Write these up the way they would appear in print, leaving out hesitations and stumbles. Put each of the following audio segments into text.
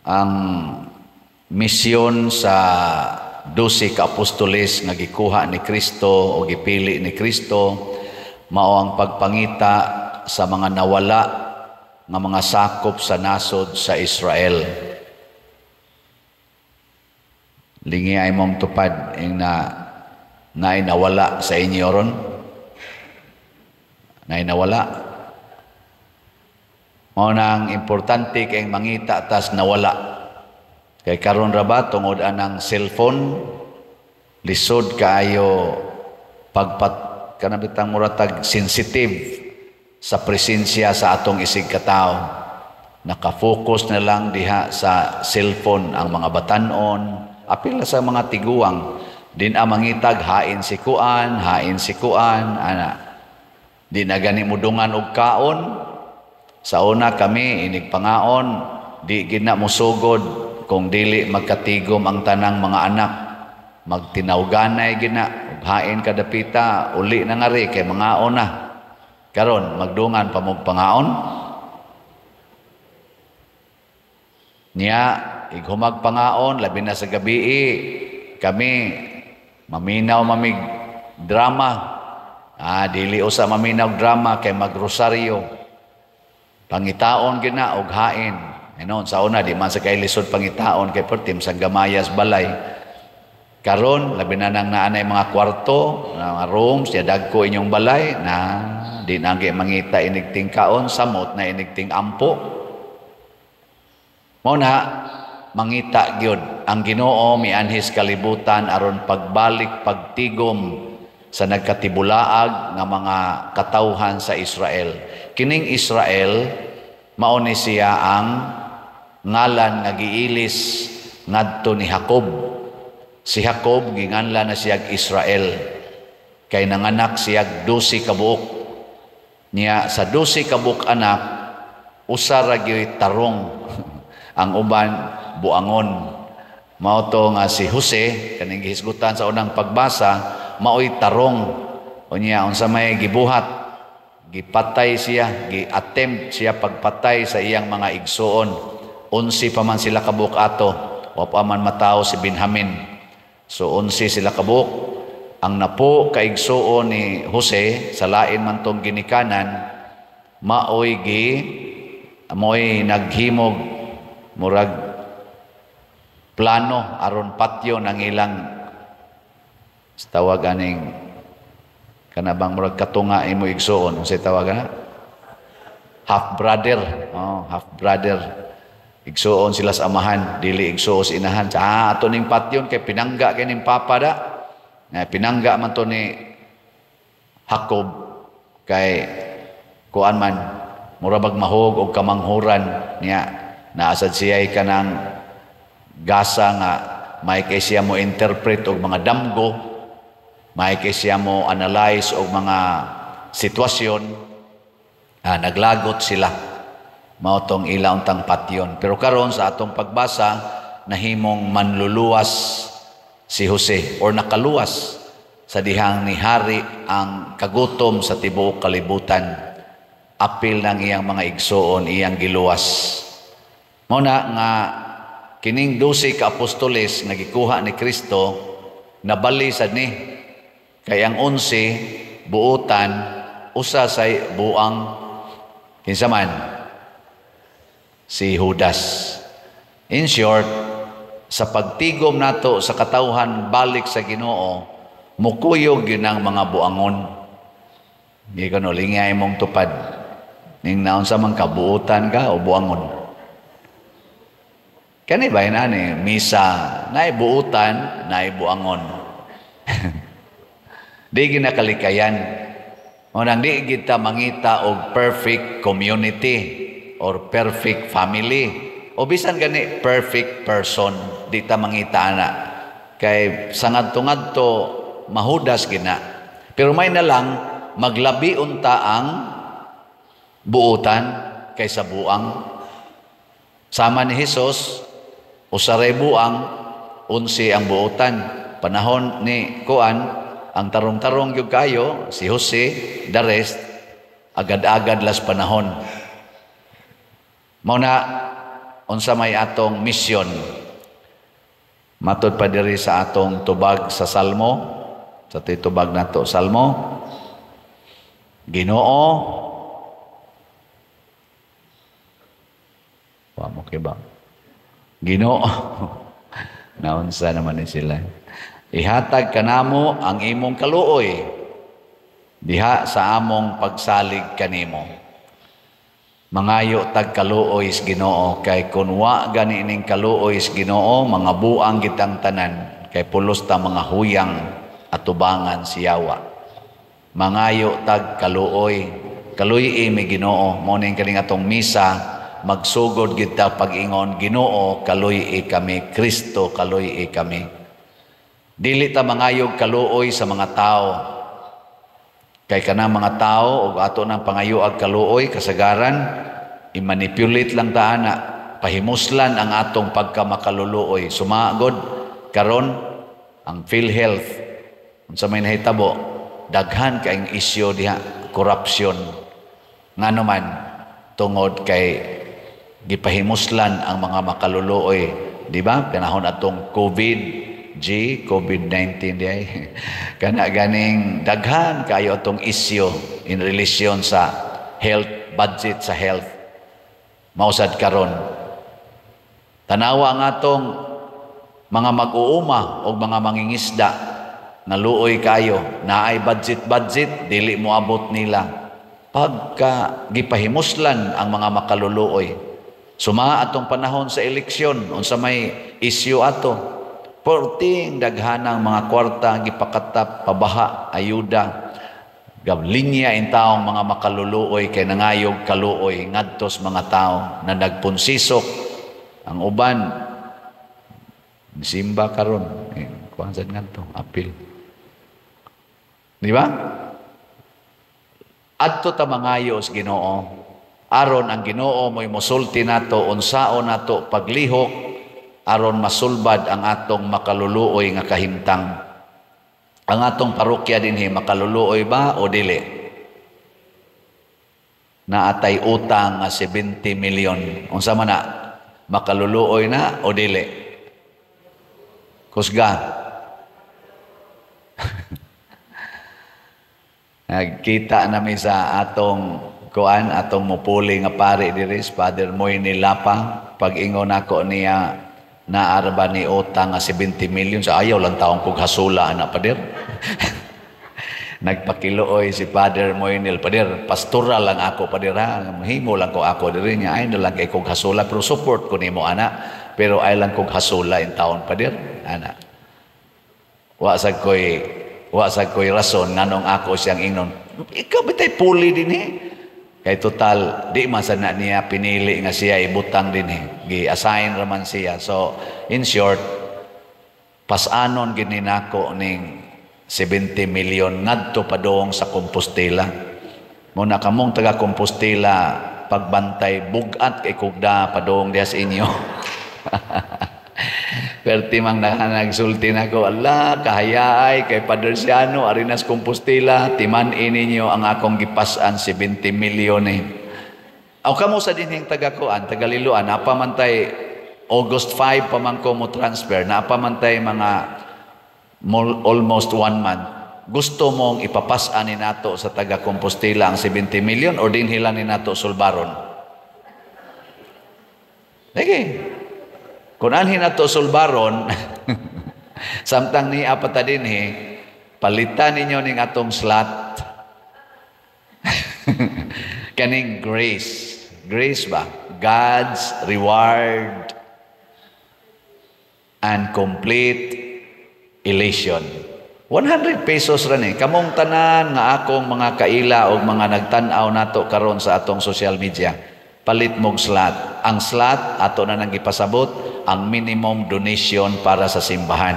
Ang misyon sa 12 ka apostoles nga gikuha ni Kristo o gipili ni Kristo mao ang pagpangita sa mga nawala nga mga sakop sa nasod sa Israel. Lingi ay mong tupad ing na naay nawala sa inyo ron. Naay nawala. Mao nang importante kay mangita tas nawala. Kay karon ra ba, tungod anang cellphone, lisod kaayo pagpat kanang bitang muratag sensitive sa presensya sa atong isig katawo. Naka-focus na lang diha sa cellphone ang mga batanon, apil na sa mga tiguang. Din ang mangitag hain si kuan, hain si kuan, ana. Di na gani mudungan og kaon. Sa una kami inig pangaon, di gid na musugod kung dili magkatigom ang tanang mga anak. Magtinawganay gid na, ug hain kadapita, uli na ngari kay mangaon na. Karon magdungan pa mog pangaon. Niya ighumag pangaon, labi na sa gabi, kami maminaw mamig drama. Dili usa maminaw drama kay magrosaryo. Pangitaon gid na og hain. Inon sa una di man sa kay lisod pangitaon kay pertim sa gamayas balay. Karon labi na nang naanay mga kwarto, mga rooms, ya dagko inyong balay na di na gyud mangita inig tingkaon, samot na inig ting-ampo. Mao na mangita gyud ang Ginoo mianhis kalibutan aron pagbalik pagtigom sa nagkatibulaag nga mga katawhan sa Israel. Kining Israel mao ni siya ang ngalan nga giilis ngadto ni Jacob. Si Jacob ginganlan na siyag Israel kay nanganak siyag 12 ka buok. Niya sa 12 ka buok anak, usa ra gyud tarong. Ang uban buangon. Mao to nga si Jose kaning gihisgutan sa unang pagbasa maoy tarong. Unya unsa may gibuhat, gipatay siya, gi-attempt siya pagpatay sa iyang mga igsuon. 11 pa man sila kabuok ato, wa pa man matawo si Benjamin. So 11 sila kabuok. Ang napo ka igsuon ni Jose sa lain man tong ginikanan, maoy gi moy naghimog murag plano aron patyo ng ilang tawag aning kanabang murag katunga imo igsuon, unsay tawag ana, half brother. Oh, half brother, igsuon sila sa amahan, dili igsuon sa inahan. Ato ning patyon kay pinangga kay ning papa da. Na pinangga man to ni Jacob kay kuan man mura bag mahog og kamanghuran niya. Naasad siya kanang gasa nga may kay siya mo interpret og mga damgo, may kay siya mo analyze og mga sitwasyon. Naglagot sila. Mao tong ila untang patyon. Pero karon sa atong pagbasa, nahimong manluluwas si Jose or nakaluwas sa dihang ni hari ang kagutom sa tibuok kalibutan. Apil ng iyang mga igsuon, iyang giluwas. Mao na nga kining 12 ka apostoles nga gikuha ni Kristo nabali sad ni kay ang 11 buotan, usa say buang. Kinsa man? Si Judas. In short, sa pagtigom nato sa katawhan balik sa Ginoo, mukuyog gyud ang mga buangon. Di ko no lingay mong tupad ning naon sa man kabuotan ka o buangon. Kani ba ni misa naay buutan, naay buangon. Di ginakalikayan. O nang di kita mangita og perfect community or perfect family o bisan gani perfect person, di ta mangita ana. Kay sa ngadto-ngadto mahudas gina. Pero may na lang maglabi unta ang buutan kaysa buang. Sama ni Hesus, usaray buang, 11 ang buutan. Panahon ni kuan, ang tarong-tarong gyud kayo, si Jose, the rest, agad-agad las panahon. Mao na Unsa may atong mission? Matod pa diri sa atong tubag sa Salmo, sa tubag nato Salmo, Ginoo, wa mo kay ba? Ginoo, naunsa naman ni sila. Ihatag kanamo ang imong kaluoy diha sa among pagsalig kanimo. Mangayo tag kaluoy sa Ginoo, kay kun wa gani ning kaluoy sa Ginoo, mga buang kitang tanan, kay pulos ta mga huyang atubangan siyawa. Mangayo tag kaluoy, kaluoy mi Ginoo. Mao ning kaning atong misa, magsugod kita pag-ingon, Ginoo kaluoy kami, Kristo kaluoy kami. Dili ta mangayog kaluoy sa mga tao. Kay kanang mga tao og ato nang pangayoag kaluoy kasagaran i-manipulate lang ta ana, pahimuslan ang atong pagkamakaluluoy. Sumagod karon ang PhilHealth, unsa may nahitabo, daghan kaayong isyu diha, corruption. Ngano man, tungod kay gipahimuslan ang mga makaluluoy, di ba? Panahon atong COVID G, COVID-19 di ay. Kana ganing daghan kayo atong isyu in relation sa health, budget sa health. Mausad karon. Tanawa ang atong mga mag-uuma o mga mangingisda nga luoy kayo, naay budget-budget, dili mo abot nila. Pagka gipahimuslan ang mga makaluluoy. Suma atong panahon sa eleksyon, unsa may isyu ato, porting daghanang mga kwarta gipakatap, pabaha, ayuda, linya in taong mga makaluluoy kay nangayog kaluoy ngadtos mga tao na nagpunsisok. Ang uban simba karon, kuan sad ngadto apil, di ba? Adto ta mangayo sa Ginoo, aron ang Ginoo mo'y mosulti nato unsaon nato paglihok aron masulbad ang atong makaluluoy nga kahimtang. Ang atong parokya dinhi makaluluoy ba o dili? Naatay utang nga 70 milyon. Unsa man na? Makaluluoy na o dili? Kusga. Nagkita nami sa atong kuan, atong mupuli nga pare diri, Father Moy Nilapa. Pag-ingon nako niya, naarba ni utang nga 70 million, sa ayaw lang taong kog hasula ana pader. Nagpakiluoy si Father Moynil, pader, pastoral lang ako pader ha, himo lang ko ako diri niya, ay na lang kay kog hasula, pero support ko nimo ana, pero ay lang kog hasula in taon pader ana. Wa sad koy rason nganong ako siyang ingnon, ikaw bitay puli dinhi. Kay total, di man sad na niya pinili nga siya ibutang dinhi. Gi-assign raman siya. So, in short, pasanon gid ni nako ning 70 million ngadto padung sa Compostela. Muna kamong taga Compostela, pagbantay bugat kay kugda padung diha sa inyo. Perti mang nagsulti nako, ala kahayaay kay Padre Siano Arenas Compostela, timan-i ninyo ang akong gipas-an 70 milyon eh. Aw kamo sa dinhing taga-kuan, taga-Liloan, napa man tay August 5 pa man ko mo transfer, napa man tay mga almost 1 month. Gusto mong ipapas-an ni nato sa taga Compostela ang 70 milyon or dinhi lang ni nato sulbaron? Sige. Kung anhin nato sulbaron, samtang ni apata dinhi, palitan ninyo ning atong slot. Kaning grace. Grace ba? God's reward and complete elation. 100 pesos ra ni. Kamong tanan nga akong mga kaila o mga nagtan-aw nato karon sa atong social media, palit mog slot. Ang slot ato na nang gipasabot ang minimum donation para sa simbahan.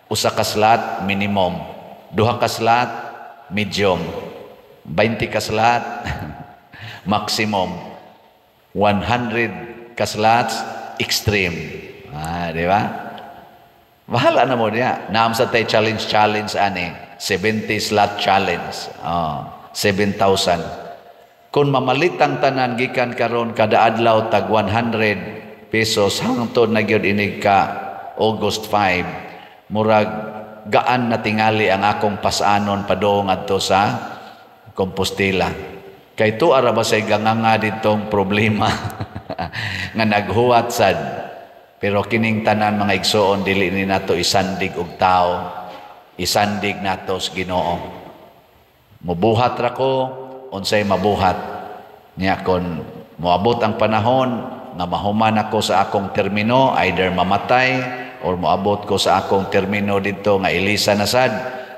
Usa ka slot minimum, duha ka slot medium, 20 ka slot maximum, 100 ka slots extreme. Ah, di ba? Bahala na mo niya. Naam sa tay challenge challenge ani, 70 slot challenge. Oh, 7,000. Kung mamalitang tanan gikan karon kada adlaw tag 100 pesos hangtod na gyud inig ka August 5, murag gaan na tingali ang akong pasanon padung adto sa Compostela. Kay tuara ba say ganganga ditong problema nga naghuwat sad. Pero kining tanan, mga igsoon, dili ni nato isandig og tao, isandig nato sa Ginoo. Mubuhat ra ko unsay mabuhat niya. Kon moabot ang panahon nga mahuman ako sa akong termino, either mamatay or moabot ko sa akong termino didto nga ilisa na sad,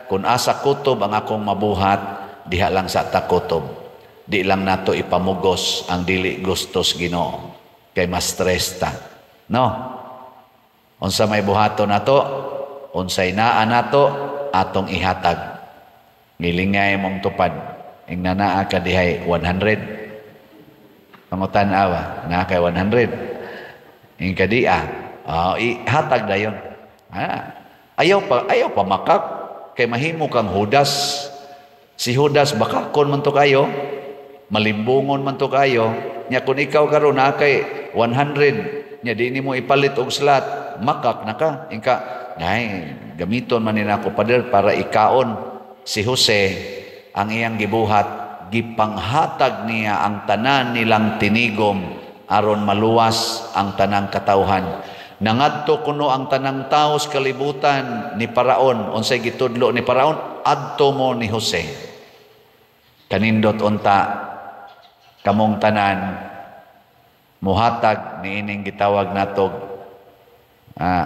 kung asa kutob ang akong mabuhat, diha lang sa ta kutob. Di lang nato ipamugos ang dili gustos Ginoo kay mas stress ta, no? Unsa may buhaton nato, unsay naa nato, atong ihatag. Ngilingay mong tupad, ingna naa ka dihay 100. Pangutan-awa, naa kay 100. Ing kadia, oh, ihatag dayon. Ah, ayaw pa makak kay mahimo kang Judas. Si Judas bakakon man to kayo, malimbungon man to kayo. Nya kung ikaw karon naa kay 100, nya di nimo ipalit og slot, makak na ka. Ingka, "Ay, gamiton man ni nako, pader, para ikaon." Si Jose, ang iyang gibuhat, gipanghatag niya ang tanan nilang tinigom aron maluwas ang tanang katawhan. Nangadto kuno ang tanang tawo sa kalibutan ni Paraon. Unsay gitudlo ni Paraon? "Adto mo ni Jose." Kanindot unta kamong tanan muhatag niining gitawag natog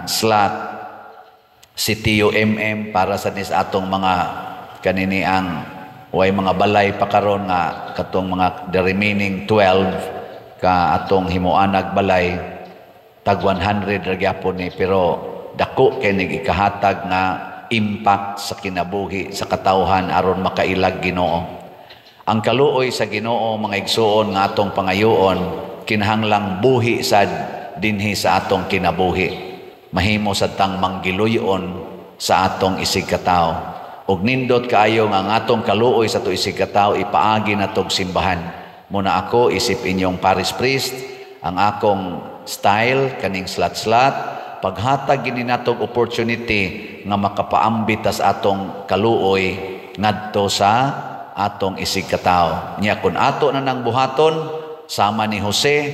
slot si TUMM para sa nis atong mga kanini ang way mga balay pa karon nga katong mga the remaining 12 ka atong himuanag balay. Tag 100 ra gyapon ni, pero dako kay nig ikahatag nga impact sa kinabuhi sa katawhan aron makailag Ginoo. Ang kaluoy sa Ginoo, mga igsuon, nga atong pangayoon, kinahanglang buhi sad dinhi sa atong kinabuhi. Mahimo sad tang manggiluyon sa atong isig katawo. Ug nindot kaayo nga ang atong kaluoy sa ato isig katawo ipaagi natog simbahan. Muna ako isip inyong parish priest, ang akong style kaning slot-slot, paghatag gini natog opportunity nga makapaambit tas atong kaluoy ngadto sa atong isig katawo. Nya kun ato na nang buhaton sama ni Jose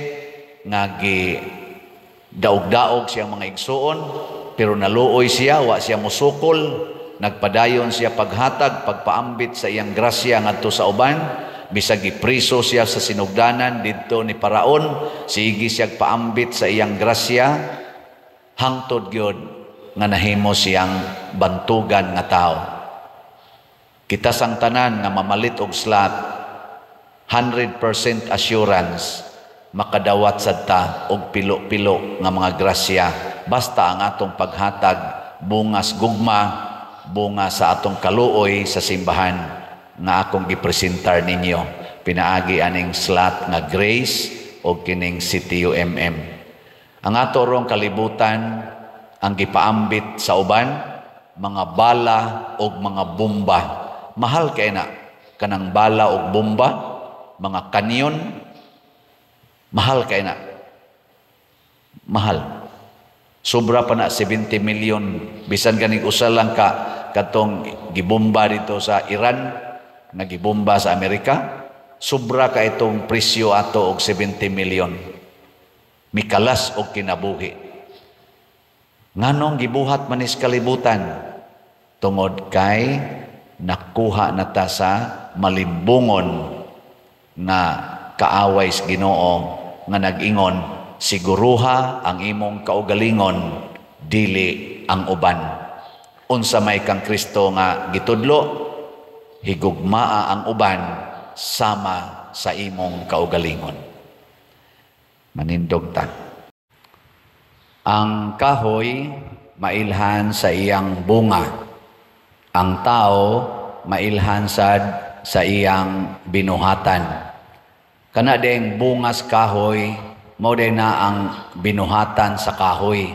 nga gi daog-daog siyang mga igsuon, pero naluoy siya, wa siya musukol, nagpadayon siya paghatag, pagpaambit sa iyang grasya ngadto sa uban. Bisag gipriso siya sa sinugdanan didto ni Paraon, sige siya paambit sa iyang grasya hangtod gyud nga nahimo siyang bantugan nga tao. Kita sang tanan nga mamalit og slot, 100% assurance makadawat sad ta og pilo-pilo nga mga grasya, basta ang atong paghatag bungas gugma, bunga sa atong kaluoy sa simbahan nga akong gipresentar ninyo pinaagi aning slot nga Grace o kining CTUMM. Ang ato rong kalibutan, ang gipaambit sa uban, mga bala og mga bomba. Mahal kay na kanang bala og bomba, mga kanyon, mahal kay na. Mahal. Sobra pa na 70 million. Bisan ganing usa lang ka katong gibomba dito sa Iran, nga gibomba sa Amerika, sobra ka itong presyo ato og 70 million. Mikalas og kinabuhi. Nganong gibuhat manis kalibutan? Tungod kay nakuha na ta sa malimbungon nga kaaway sa Ginoo nga nag-ingon, "Siguruha ang imong kaugalingon, dili ang uban." Unsa may kang Kristo nga gitudlo? Higugmaa ang uban sama sa imong kaugalingon. Manindog ta. Ang kahoy mailhan sa iyang bunga. Ang tao mailhan sad sa iyang binuhatan. Kana ding bungas kahoy, mao din na ang binuhatan sa kahoy.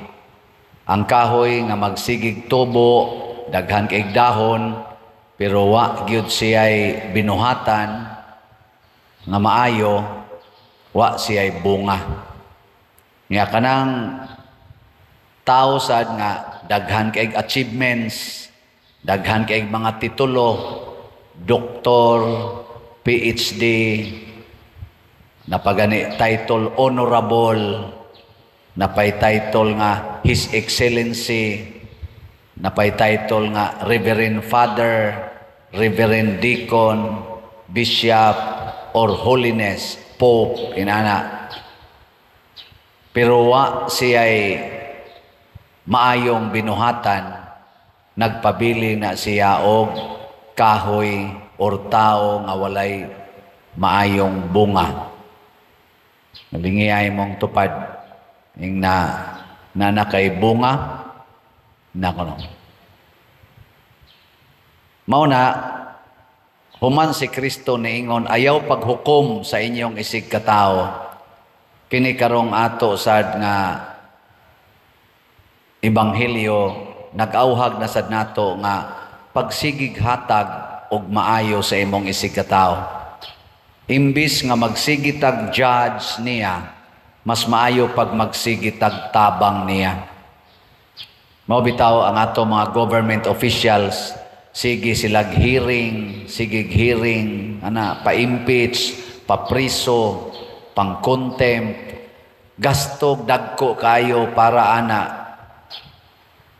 Ang kahoy nga magsigig tubo, daghan kay dahon, pero wa gyud siya'y binuhatan nga maayo, wa siya'y bunga. Nga kanang tao sad nga daghan kay achievements, daghan kay mga titulo, doktor, PhD, napagani title honorable, napay title nga His Excellency, napay title nga Reverend Father, Reverend Deacon, Bishop, or Holiness, Pope, inana. Pero wa siya'y maayong binuhatan, nagpabili na siya og kahoy or tao nga walay maayong bunga. Nalingi mong tupad ing na na kay bunga na kuno. Mao na human si Kristo niingon, "Ayaw paghukom sa inyong isig katao." Kini karong ato sad nga ebanghelyo, nag-auhag na sad nato nga pagsigig hatag og maayo sa imong isig katao. Imbis nga magsigitag judge niya, mas maayo pag magsigitag tabang niya. Mao bitaw ang ato mga government officials, sige silag hearing, sige hearing, ana, pa-impeach, pa-priso, pang-contempt, gasto dagko kayo para ana.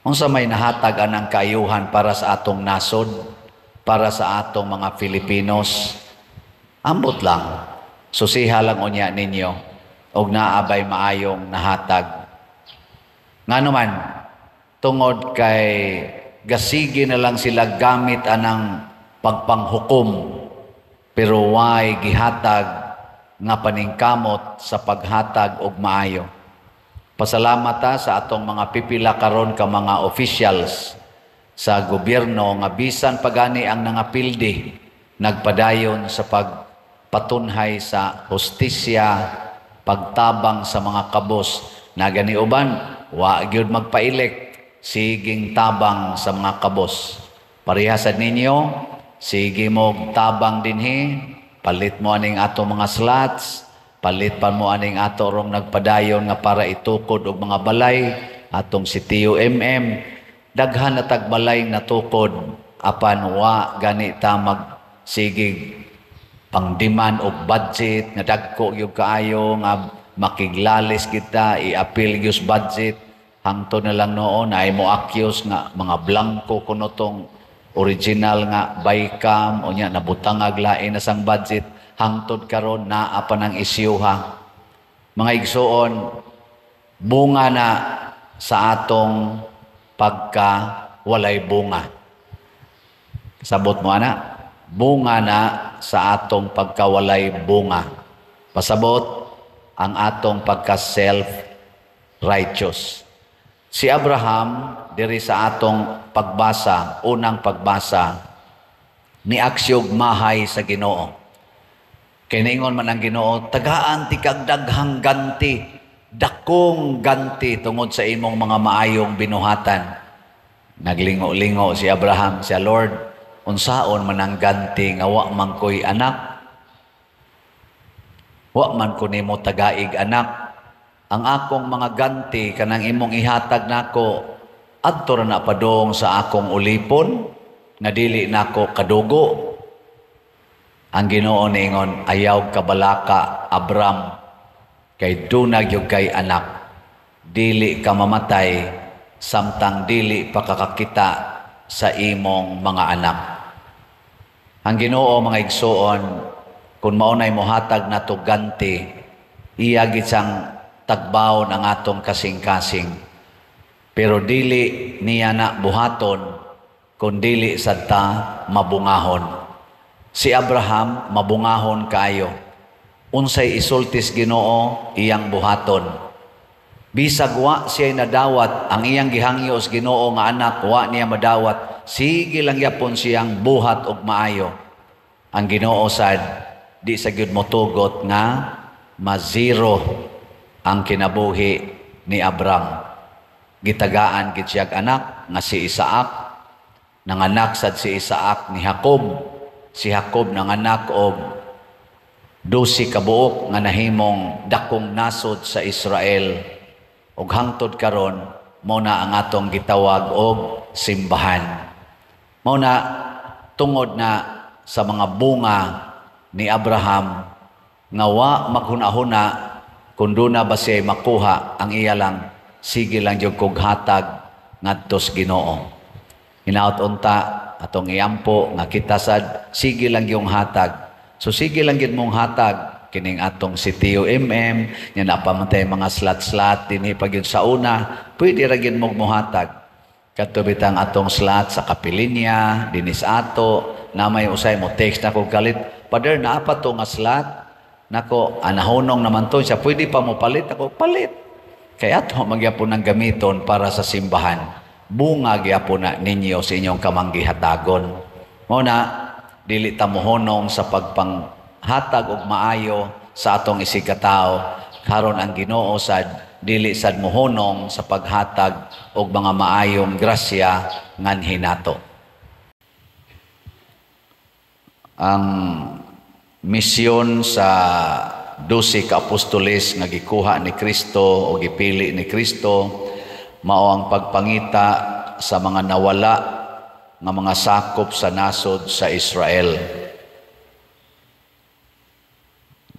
Unsa may nahatag anang kaayuhan para sa atong nasod, para sa atong mga Filipinos? Ambot lang. Susiha lang unya ninyo og naabay maayong nahatag. Ngano man, tungod kay gasigi na lang sila gamit anang pagpanghukom, pero way gihatag nga paningkamot sa paghatag og maayo. Pasalamat ta sa atong mga pipila karon ka mga officials sa gobyerno nga bisan pagani ang nangapildi, nagpadayon sa pagpatunhay sa hustisya, pagtabang sa mga kabos. Na gani uban, wa gyud magpa-elect, siging tabang sa mga kabos. Parehasad ninyo, sige mo tabang dinhi, palit mo aning ato mga slots, palit pa mo aning ato rong nagpadayon nga para itukod og mga balay, atong si TUMM, daghan na tagbalay natukod, apan wa gani ta magsigig pangdiman og budget nga dagko gyud kaayo nga makiglalis kita, i-appeal gyud budget. Hangtod na lang noon ay mo accuse nga mga blanco kuno tong original nga bicam, unya nabutangag lain na sang budget. Hangtod karon naa pa ng isyuha. Mga igsuon, bunga na sa atong pagka walay bunga. Sabot mo ana, bunga na sa atong pagkawalay bunga. Pasabot ang atong pagka self-righteous. Si Abraham, diri sa atong pagbasa, unang pagbasa, niaksyog mahay sa Ginoo. Kay niingon man ang Ginoo, "Tagaan ti kag daghang ganti, dakong ganti tungod sa imong mga maayong binuhatan." Naglingo-lingo si Abraham siya, "Lord, unsaon man ang ganti nga wa man ko'y anak? Wa man ko nimo tagaig anak. Ang akong mga ganti kanang imong ihatag nako, adto ra na padung sa akong ulipon nga dili nako kadugo." Ang Ginoo niingon, "Ayaw kabalaka, Abram, kay dunag gyud kay anak. Dili ka mamatay samtang dili pa kakakita sa imong mga anak." Ang Ginoo, mga igsuon, kung maunay mohatag nato ganti, iya gid sang tagbawon ang atong kasing-kasing. Pero dili niya na buhaton kung dili sad ta mabungahon. Si Abraham mabungahon kaayo. Unsay isultis Ginoo, iyang buhaton. Bisag wa siya nadawat ang iyang gihangyo sa Ginoo nga anak, wa niya madawat, sige lang yapon siyang buhat og maayo. Ang Ginoo sad di sa gyud motugot nga ma-zero ang kinabuhi ni Abraham. Gitagaan gid siyag anak nga si Isaac. Nanganak sad si Isaac ni Jacob. Si Jacob nanganak og 12 ka buok nga nahimong dakong nasod sa Israel. Ug hangtod karon mao na ang atong gitawag og simbahan. Mao na tungod na sa mga bunga ni Abraham nga wa maghuna-huna kung duna ba siya makuha, ang iya lang, sige lang jud kog hatag ngadto sa Ginoo. Hinaot unta atong iampo nga kita sad sige lang yung hatag. So sige lang gyud mong hatag kining atong CTUMM nya napamatay mga slot-slot dinhi pa gyud sa una, pwede ra gyud mong mohatag. Kadto bitang atong slot sa kapilinya dinis ato na may usay mo text na kog kalit, "Father, naa pa to nga slot nako, anahunong naman to siya, pwede pa mo palit?" Ako, "Palit." Kay ato magyapon ang gamiton para sa simbahan. Bunga gyapon na ninyo sa inyong kamanggihatagon. Mao na dili ta mohunong sa pagpanghatag og maayo sa atong isigkatawo, karon ang Ginoo sad dili sad mohunong sa paghatag og mga maayong grasya nganhi nato. Ang misyon sa 12 ka apostoles nga gikuha ni Kristo o gipili ni Kristo mao ang pagpangita sa mga nawala nga mga sakop sa nasod sa Israel.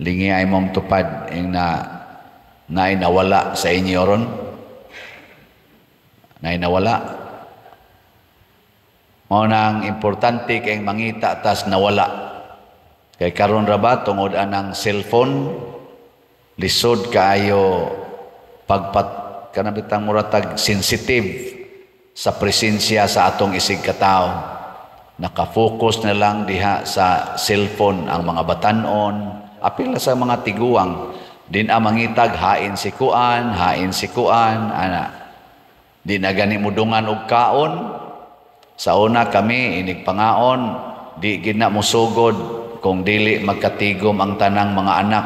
Lingi ay mong tupad ing na naay nawala sa inyo ron. Naay nawala. Mao nang importante kay mangita tas nawala. Kay karon ra ba tungod anang cellphone, lisod kaayo pagpat kanabitang muratag sensitive sa presensya sa atong isig katawo. Naka-focus na lang diha sa cellphone ang mga batan-on, apil na sa mga tiguang. Din ang mangitag hain si kuan, ana. Di na gani mudungan og kaon. Sa una kami inig pangaon, di gid na mosugod kung dili magkatigom ang tanang mga anak.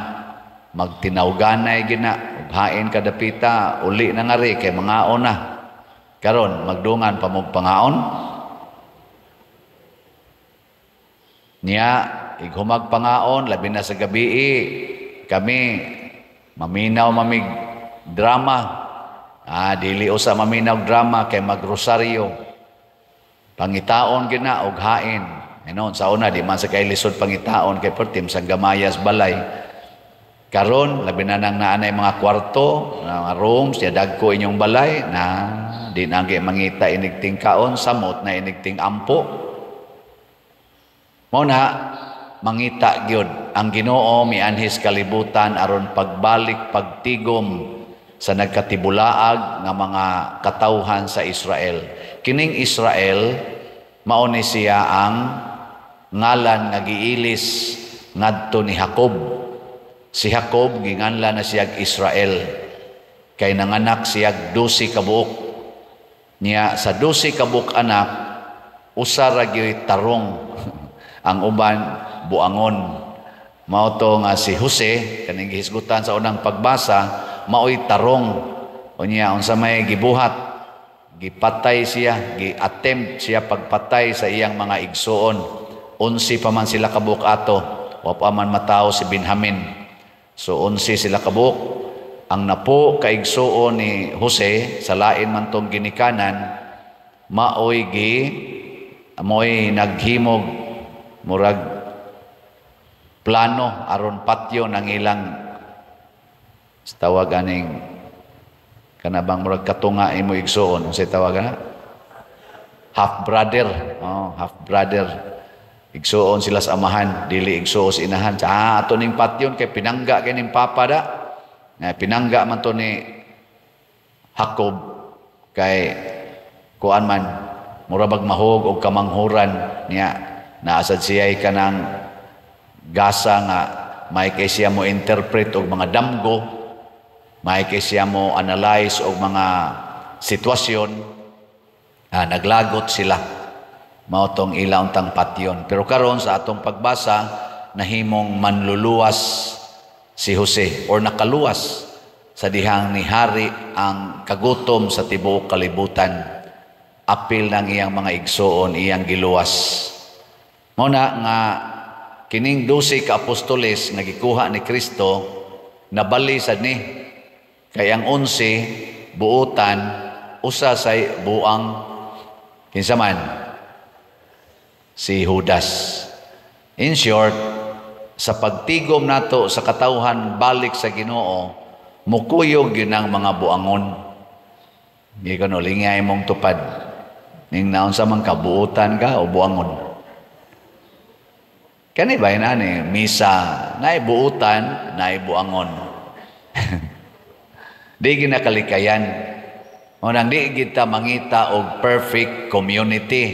Magtinawganay gid na, ug hain kadapita, uli na ngari kay mangaon na. Karon magdungan pa mog pangaon. Niya ighumag pangaon labi na sa gabi kami maminaw mamig drama. Dili usa maminaw drama kay magrosaryo. Pangitaon gid na og hain. Inon sa una di man sa kay lisod pangitaon kay pertim sa gamayas balay. Karon labi na nang naanay mga kwarto, mga rooms, ya dagko inyong balay na di na mangita inig tingkaon, samot na inig ting-ampo. Mao na mangita gyud ang Ginoo mianhis kalibutan aron pagbalik pagtigom sa nagkatibulaag nga mga katawhan sa Israel. Kining Israel mao ni siya ang ngalan nga giilis ngadto ni Jacob. Si Jacob ginganlan na siyag Israel kay nanganak siyag 12 ka buok. Niya sa 12 ka buok anak, usa ra gyud tarong ang uban buangon. Mao to nga si Jose kaning gihisgutan sa unang pagbasa maoy tarong. Unya unsa may gibuhat, gipatay siya, gi-attempt siya pagpatay sa iyang mga igsuon. 11 pa man sila kabuok ato, wa pa man matawo si Benjamin. So 11 sila kabuok. Ang napo kaigsuon ni Jose sa lain man tong ginikanan maoy gi moy naghimog murag plano aron patyo ng ilang tawag aning kanabang murag katunga imo igsuon, unsay tawag ana? Half brother. Oh, half brother. Igsuon sila sa amahan, dili igsuon sa inahan. Ato ning patyon kay pinangga kay ning papa da. Pinangga man to ni Jacob kay kuan man mura bag mahog og kamanghuran niya. Naasad siya kanang gasa nga may kay siya mo interpret og mga damgo, may kay siya mo analyze og mga sitwasyon. Naglagot sila. Mao tong ila untang patyon. Pero karon sa atong pagbasa nahimong manluluwas si Jose or nakaluwas sa dihang ni hari ang kagutom sa tibuok kalibutan. Apil ng iyang mga igsuon iyang giluwas. Mao na nga kining 12 ka apostoles nga gikuha ni Kristo nabali sad ni kay ang 11 buutan, usa say buang. Kinsa man? Si Judas. In short, sa pagtigom nato sa katawhan balik sa Ginoo, mukuyog yun ang mga buangon. Hindi ko no, lingay mong tupad. Ning naon sa mang kabuutan ka o buangon. Kani ba yun ani? Misa, naibuutan, naibuangon. Di ginakalikayan. Unang di kita mangita og perfect community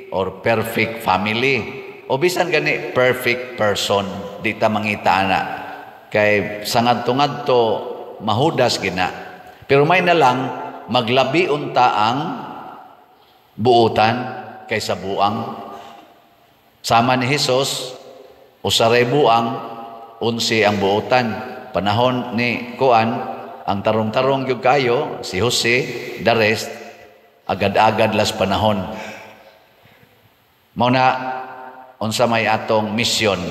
or perfect family. O bisan gani perfect person, di ta mangita ana. Kay sa ngadto-ngadto mahudas gina. Pero may na lang maglabi unta ang buutan kaysa buang. Sama ni Hesus, usaray buang, 11 ang buutan. Panahon ni Kuan, ang tarong-tarong gyud kayo, si Jose, the rest, agad-agad las panahon. Mao na unsa may atong misyon.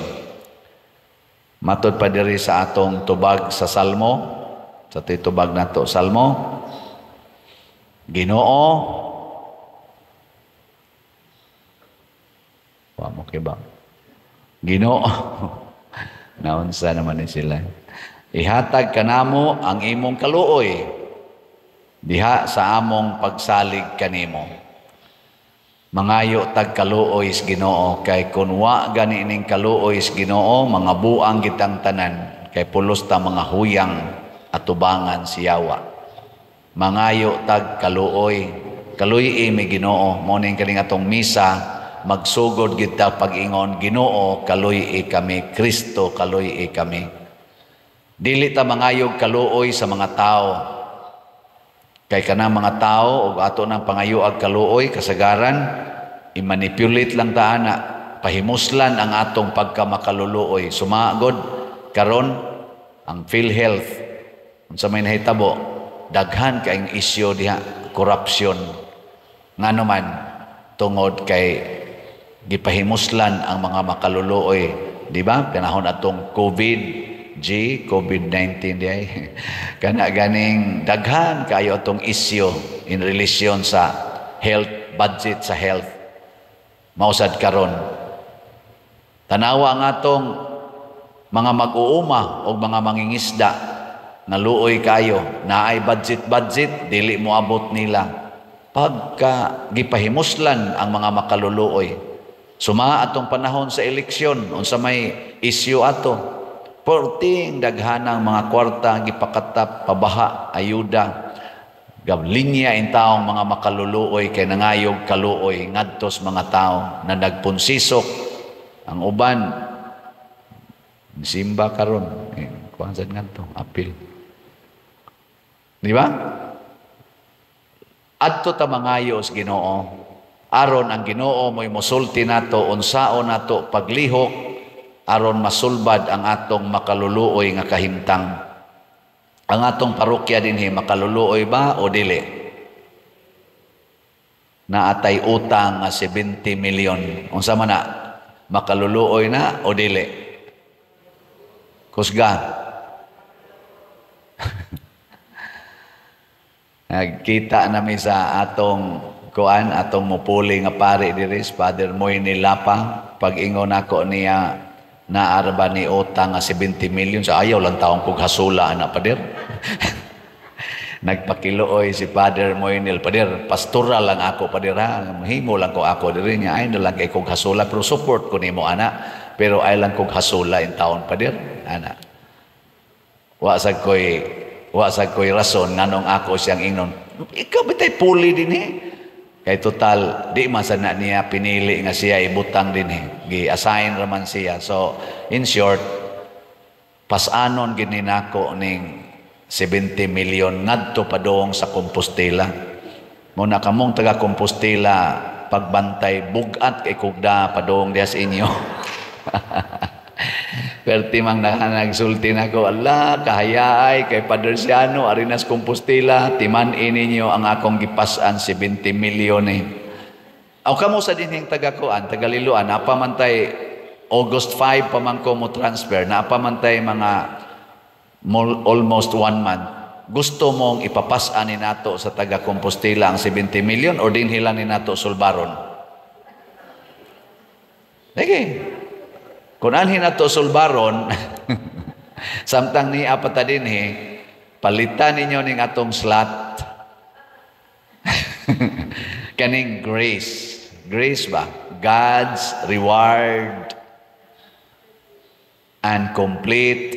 Matod pa diri sa atong tubag sa Salmo, sa tubag nato Salmo, Ginoo, wa mo kay ba? Ginoo. Naunsa naman ni sila. Ihatag kanamo ang imong kaluoy diha sa among pagsalig kanimo. Mangayo tag kaluoy sa Ginoo, kay kun wa gani ning kaluoy sa Ginoo, mga buang gitang tanan, kay pulos ta mga huyang atubangan siyawa. Mangayo tag kaluoy, kaluoy mi Ginoo. Mo ning kaning atong misa, magsugod kita pag-ingon, Ginoo kaluoy kami, Kristo kaluoy kami. Dili ta mangayog kaluoy sa mga tao. Kay kanang mga tao og ato nang pangayoag kaluoy kasagaran i-manipulate lang ta ana, pahimuslan ang atong pagkamakaluluoy. Sumagod karon ang PhilHealth, unsa may nahitabo, daghan kaayong isyu diha, corruption. Ngano man tungod kay gipahimuslan ang mga makaluluoy, di ba? Panahon atong COVID G, COVID-19 di ay. Kana ganing daghan kayo atong isyu in relation sa health, budget sa health. Mausad karon. Tanawa ang atong mga mag-uuma o mga mangingisda nga luoy kayo, naay budget-budget, dili mo abot nila. Pagka gipahimuslan ang mga makaluluoy. Suma atong panahon sa eleksyon, unsa may isyu ato, porting daghanang mga kwarta gipakatap, pabaha, ayuda. Gab linya in taong mga makaluluoy kay nangayog kaluoy ngadtos mga tao na nagpunsisok. Ang uban simba karon, kuan sad ngadto, apil. Di ba? Adto ta mangayo sa Ginoo. Aron ang Ginoo mo'y mosulti nato unsaon nato paglihok aron masulbad ang atong makaluluoy nga kahimtang. Ang atong parokya dinhi makaluluoy ba o dili? Naatay utang nga 70 milyon. Unsa man na? Makaluluoy na o dili? Kusga. Nagkita nami sa atong kuan, atong mupuli nga pare diri, Father Moy Lapa. Pag-ingon ako niya, naarba ni utang nga 70 million, sa ayaw lang taong kog hasula ana pader. Nagpakiluoy si Father Moynil, pader, pastoral lang ako pader ha, himo lang ko ako diri niya, ay na lang kay kog hasula, pero support ko nimo ana, pero ay lang kog hasula in taon pader ana. Wa sad koy rason nganong ako siyang ingnon, ikaw bitay puli dinhi. Kay total, di man sana niya pinili nga siya ibutang din eh. Gi-assign raman siya. So, in short, pasanon gini nako ning 70 million ngadto padung sa Compostela. Muna kamong taga Compostela, pagbantay bugat kay kugda padung diha sa inyo. Perti mang nagsulti nako, ala kahayaay kay Padre Siano Arenas Compostela, timan-in ninyo ang akong gipasan 70 milyon eh. Aw kamo sa dinhing taga-kuan, taga-Liloan, napa man tay August 5 pa man ko mo transfer, napa man tay mga almost 1 month. Gusto mong ipapas-an ni nato sa taga Compostela ang 70 million or dinhi lang ni nato sulbaron? Sige. Kung anhin nato sulbaron, samtang ni pa ta dinhi, palitan ninyo ning atong slot. Kaning grace. Grace ba? God's reward and complete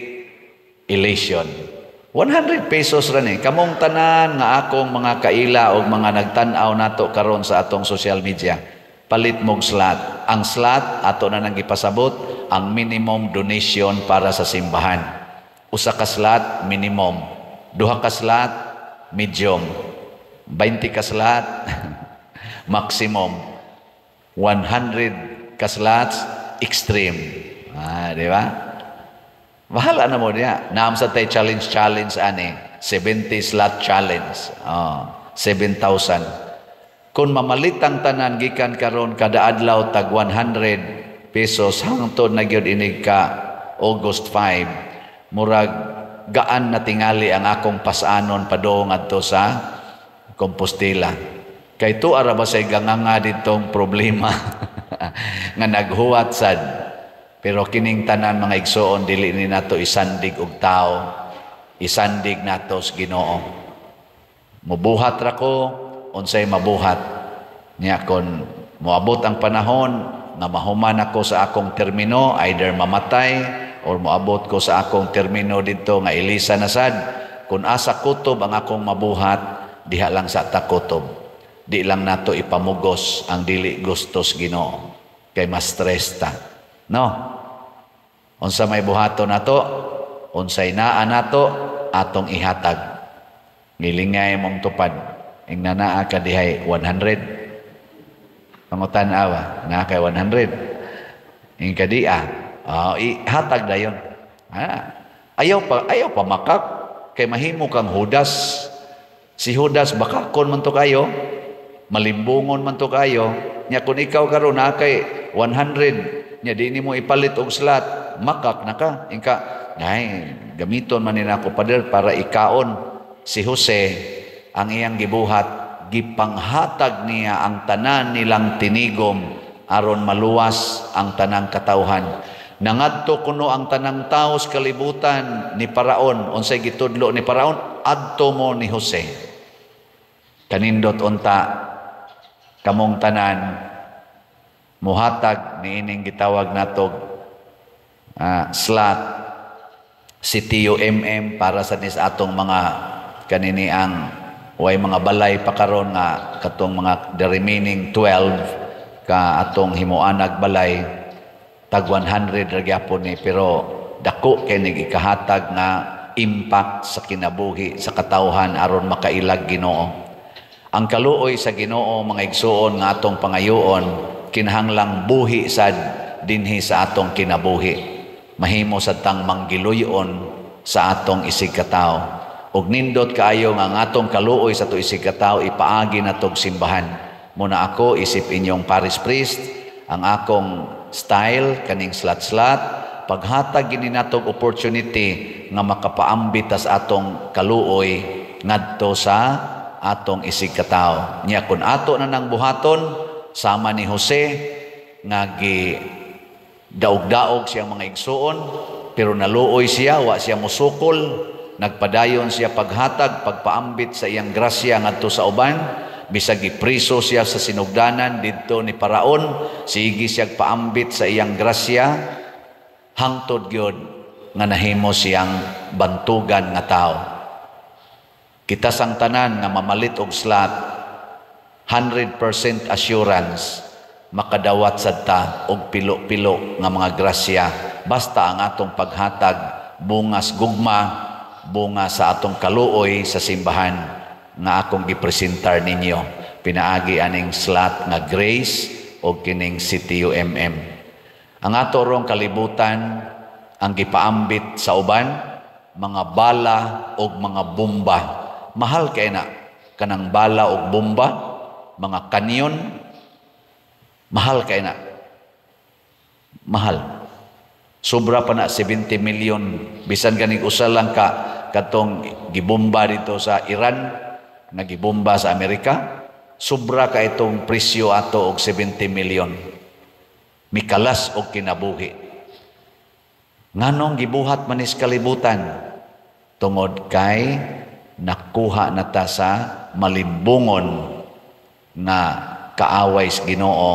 elation. 100 pesos ra ni. Kamong tanan nga akong mga kaila o mga nagtan-aw nato karon sa atong social media, palit mog slot. Ang slot ato na nang gipasabot ang minimum donation para sa simbahan. Usa ka slot, minimum. Duha ka slot, medium. 20 ka slot, maximum. 100 ka slots, extreme. Ah, di ba? Bahala na mo niya. Naam sa tay challenge challenge ani. 70 slot challenge. Oh, 7,000. Kung mamalit ang tanan gikan karon kada adlaw tag 100 pesos hangtod na gyud inig ka August 5, murag gaan na tingali ang akong pasanon padung adto sa Compostela. Kay tuara ba say ganganga ditong problema nga naghuwat sad. Pero kining tanan, mga igsoon, dili ni nato isandig og tao, isandig nato sa Ginoo. Mubuhat ra ko unsay mabuhat niya. Kon moabot ang panahon nga mahuman ako sa akong termino, either mamatay or moabot ko sa akong termino didto nga ilisa na sad, kung asa kutob ang akong mabuhat, diha lang sa ta kutob. Di lang nato ipamugos ang dili gustos Ginoo kay mas stress ta, no? Unsa may buhaton nato, unsay naa nato, atong ihatag. Ngilingay mong tupad ing naa ka dihay 100. Pangutan awa, naa kay 100 ing kadia, oh, ihatag dayon. Ah, ayaw pa makak kay mahimo kang Judas. Si Judas bakakon man to kayo, malimbungon man to kayo. Nya kung ikaw karon naa kay 100 nya di nimo ipalit og slot, makak na ka. Ingka, "Ay, gamiton man ni nako, pader, para ikaon." Si Jose, ang iyang gibuhat, gipanghatag niya ang tanan nilang tinigom aron maluwas ang tanang katawhan. Nangadto kuno ang tanang tawo sa kalibutan ni Paraon. Unsay gitudlo ni Paraon? "Adto mo ni Jose." Kanindot unta kamong tanan muhatag niining gitawag natog slot si TUMM para sa nis atong mga kanini ang way mga balay pa karon nga katong mga the remaining 12 ka atong himuanag balay. Tag 100 ra gyapon ni, pero dako kay nig ikahatag nga impact sa kinabuhi sa katawhan aron makailag Ginoo. Ang kaluoy sa Ginoo, mga igsuon, nga atong pangayoon, kinahanglang buhi sad dinhi sa atong kinabuhi. Mahimo sad tang manggiluyon sa atong isig katawo. Ug nindot kaayo nga ang atong kaluoy sa ato isig katawo ipaagi natog simbahan. Muna ako isip inyong parish priest, ang akong style kaning slot-slot, paghatag gini natog opportunity nga makapaambit tas atong kaluoy ngadto sa atong isig katawo. Nya kun ato na nang buhaton sama ni Jose nga gi daog-daog siyang mga igsuon, pero naluoy siya, wa siya musukol, nagpadayon siya paghatag, pagpaambit sa iyang grasya ngadto sa uban. Bisag gipriso siya sa sinugdanan didto ni Paraon, sige siya paambit sa iyang grasya hangtod gyud nga nahimo siyang bantugan nga tao. Kita sang tanan nga mamalit og slot, 100% assurance makadawat sad ta og pilo-pilo nga mga grasya, basta ang atong paghatag bungas gugma, bunga sa atong kaluoy sa simbahan nga akong gipresentar ninyo pinaagi aning slot nga grace o kining CTUMM. Ang ato rong kalibutan ang gipaambit sa uban, mga bala og mga bomba. Mahal kay na kanang bala og bomba, mga kanyon, mahal kay na. Mahal. Sobra pa na 70 million, bisan ganing usa lang ka katong gibomba dito sa Iran, nga gibomba sa Amerika, sobra ka itong presyo ato og 70 million. Mikalas og kinabuhi. Nganong gibuhat man is kalibutan? Tungod kay nakuha na ta sa malimbungon nga kaaway sa Ginoo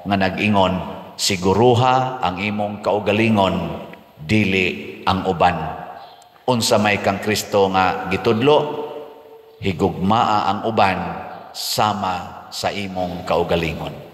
nga nag-ingon, "Siguruha ang imong kaugalingon, dili ang uban." Unsa may kang Kristo nga gitudlo? Higugmaa ang uban sama sa imong kaugalingon.